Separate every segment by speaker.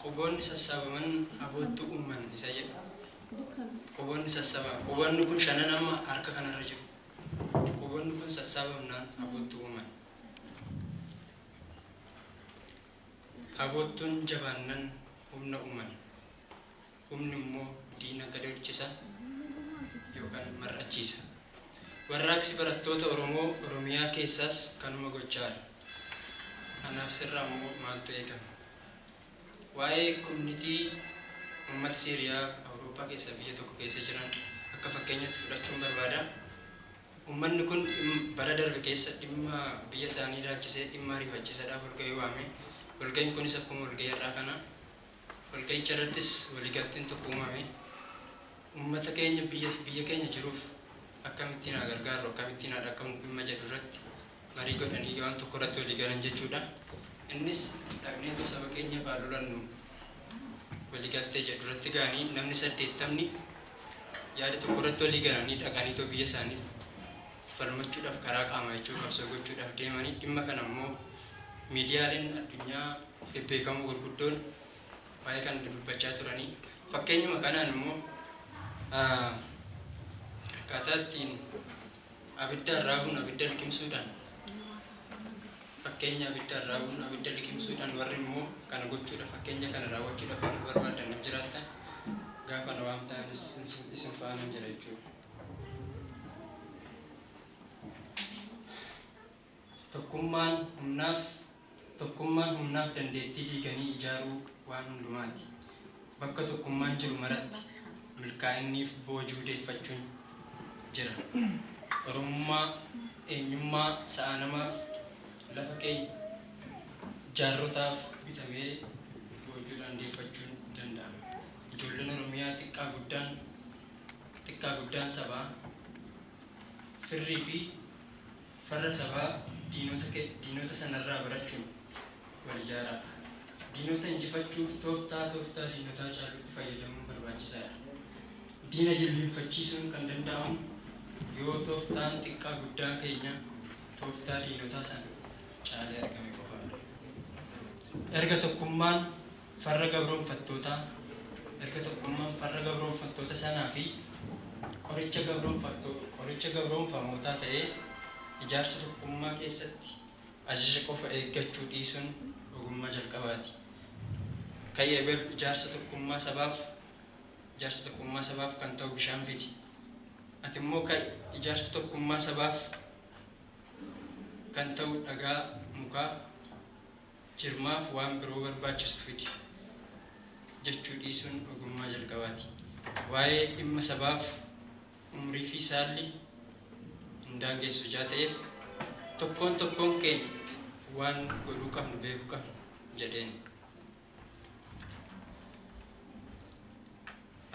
Speaker 1: Quboonni sassaabaman aboottu uuman isa jedhu. Quboonni sassaabaman. Quboonni kun shanan amma harka kanarra jiru. Quboonni kun sassaabamnaan aboottu uuman. Aboottuun jabaannan humna uuman. Humni immoo diina gadolchisa yookaan mar'achiisa. Warraaqsi barattoota Oromoo Oromiyaa keessaas kanuma gochaadha. Kanaaf sirraa immoo maaltu eegama? Waa'ee koominitii uummata Siiriyaa Awurooppaa keessa biyya tokko keessa jiran akka fakkeenyatti fudhachuun barbaada. Uummanni kun bara darbe keessa dhimma biyya isaanii ilaalchisee dhimma ariifachiisaadhaaf walgahii waame. Walgahiin kunis akkuma walgahii irraa kana walgahicha irrattis waliigalteen tokko uumame. Uummata keenya biyya keenya jiruuf akkamittiin haa gargaarru akkamittiin haa dhaqqabnu dhimma jedhu irratti marii godhanii waan tokko irratti walii galan jechuudha. Innis dhaqneetu saba keenya faa lolannu waliigaltee jedhu irratti ga'anii namni 80 yaada tokko irratti walii galanii dhaqaniitoo biyya isaanii falmachuudhaaf karaa qaama jechuu qabsoo gochuudhaaf deemanii dhimma kana immoo miidiyaaleen addunyaa bebbeekamoo gurguddoon waa'ee kana dubbachaa turanii fakkeenyuma kanaan immoo akkaataa ittiin abidda raabuun abidda liqimsuudhaan fakkeenya abidda raabuun abidda liqimsuudhaan warri immoo kana gochuudhaaf fakkeenya kana raawwachuudhaaf warri barbaadan yoo jiraattan gaafa na waamtan isin faana jira jechuudha. Tokkummaan humnaaf dandeettii diiganii ijaaruu waan hundumaati. Bakka tokkummaan jiru maratti milkaa'inniif boojuu deeffachuun jira. Oromummaa eenyummaa sa'a namaaf lafa keenya jaarrotaaf bitamee boojuudhaan deeffachuun danda'ama. Ijoolleen Oromiyaa xiqqaa guddaan sabaa firrii fi farra sabaa diinota sanarraa barachuun wal ijaaraa. Diinota injifachuuf tooftaa diinotaa caalutti fayyadamuun barbaachisaadha. Diina jilbeenfachiisuun kan danda'amu yoo tooftaan xiqqaa guddaa keenya tooftaa diinotaa sana caalee argame qofaadha. Erga tokkummaan farra gabroonfattootaa sanaa fi qoricha gabroonfamootaa ta'ee ijaarsa tokkummaa keessatti ajaja qofa eeggachuu dhiisuun ogummaa jalqabaati. Ka'ii ebel ijaarsa tokkummaa sabaaf kan ta'u bishaan fidi. Ati immoo ka'i ijaarsa tokkummaa sabaaf kan ta'u dhagaa mukaa jirmaaf waan biroo barbaachisu fidi jechuu dhiisuun ogummaa jalqabaati. Waa'ee dhimma sabaaf umrii fi saalli hin daangessu ijaa ta'eef tokkoon tokkoon keenya waan godhuu qabnu beekuu qabnu jedheen.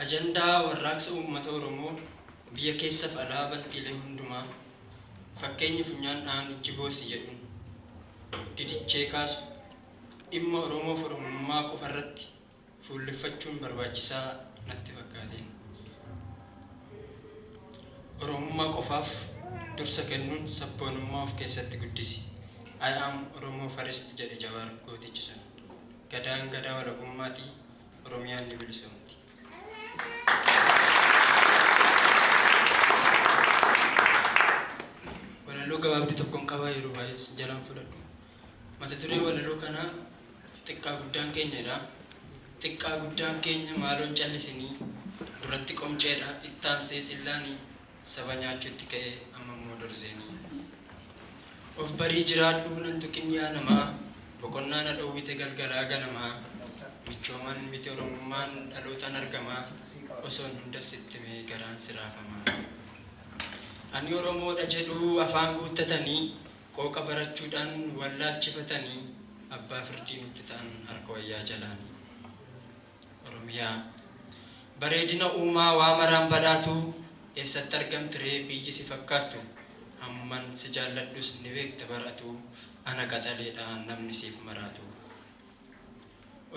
Speaker 1: Ajandaa warraaqsa uummata Oromoo biyya keessaaf alaa bantiilee hundumaa fakkeenyi funyaan dha'an ijji boossi jedhuun didichee kaasu dhimma Oromoof Oromummaa qofa irratti fuulleffachuun barbaachisaa natti fakkaateen. Oromummaa qofaaf dursa kennuun sabboonummaa of keessatti guddisi. I am Oromoo first jedhe Jawaar gootichi sun. Gadaan gadaa walabummaatii Oromiyaan ni bilisoomti. Walaloo gabaabdii tokkoon qabaa yeroo baay'ee jalaan fudhadhu. Mata duree walaloo kanaa xiqqaa guddaan keenyadha. Xiqqaa guddaan keenya maaloon callisinii duratti qomceedha ittaansee cillaanii saba nyaachuutti ka'ee amma immoo dorzeenii. Of barii jiraadhu nan tuqin yaa namaa boqonnaa na dhowwite galgalaa ganamaa michooman miti Oromummaan dhalootaan argamaa osoon hunda sitti mee garaan siraafamaa. Ani Oromoodha jedhuu afaan guuttatanii qooqa barachuudhaan wallaalchifatanii abbaa firdii nutti ta'an harka wayyaa jalaanii. Oromiyaa bareedina uumaa waa maraan badhaatu eessatti argamti ree biyyi si fakkaattu hamman si jaalladhus ni beekta baratu ana qaxaleedhaan namni siif maraatu.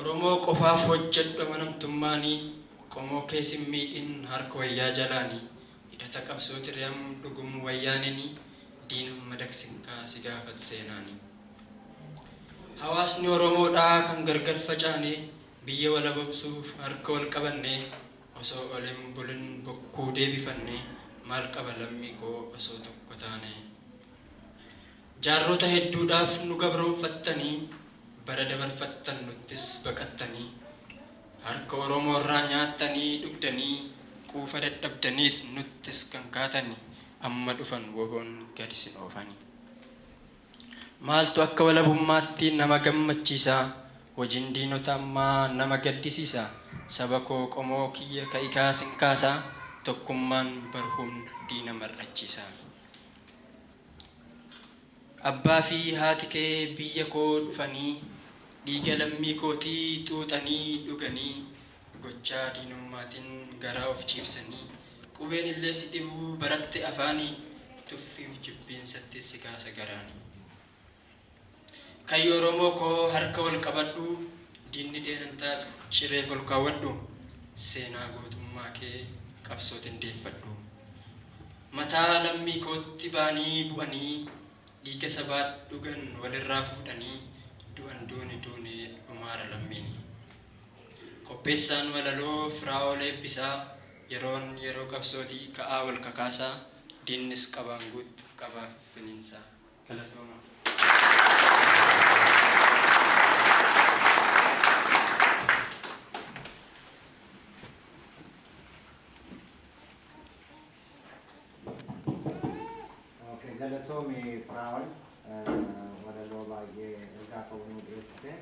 Speaker 1: Oromoo qofaaf hojjedhu amanamtummaanii qomoo keessi miidhin harka wayyaa jalaanii hidhata qabsooti re'am dhugum wayyaanini diina madaqsinkaa si gaafat seenaanii. Hawaasni Oromoodhaa kan gargar facaane Biyya walabomsuuf harka wal qabannee osoo olin bulin bokkuu deebifannee maal qaba lammii koo osoo tokko taane. Jaarrota hedduudhaaf nu gabroonfattanii bara dabarfattan nuttis baqattanii harka Oromoo irraa nyaattanii dhugdanii quufa dadhabdaniif nuttis kan kaatanii amma dhufan woboon gadi sin oofanii. Maaltu akka walabummaatti nama gammachiisa? Hojiin diinota ammaa nama gaddisiisa. Saba koo qomoo kiyya ka'ikaa sin kaasa. Tokkummaan bar humna diina mar'achiisa. Abbaa fi haati kee biyya koo dhufanii dhiiga lammii kootii xuuxanii dhuganii gochaa diinummaatiin garaa of ciibsanii qubeen illee si dhibuu baratte afaanii tuffiif jibbiinsatti si kaasa garaanii. Kayyo Oromoo koo harka wal qabadhu diinni dheeran taatu cireef ol kaawwadhu seenaa gootummaa kee qabsootiin deeffadhu. Mataa lammii kootti baanii bu'anii dhiiga sabaa dhugan walirraa fuudhanii du'an duuni duuni dhumaara lammiini. Qopheessaan walaloo Firaa'ol Eebbisaa yeroon yeroo qabsootii ka'aa wal kakaasaa diinnis qabaan guuttu qabaa finiinsaa. Galatooma.
Speaker 2: Okay, galatoomi Firaa'ol walaloo baay'ee ergaa qabu nuu dhiyeessite.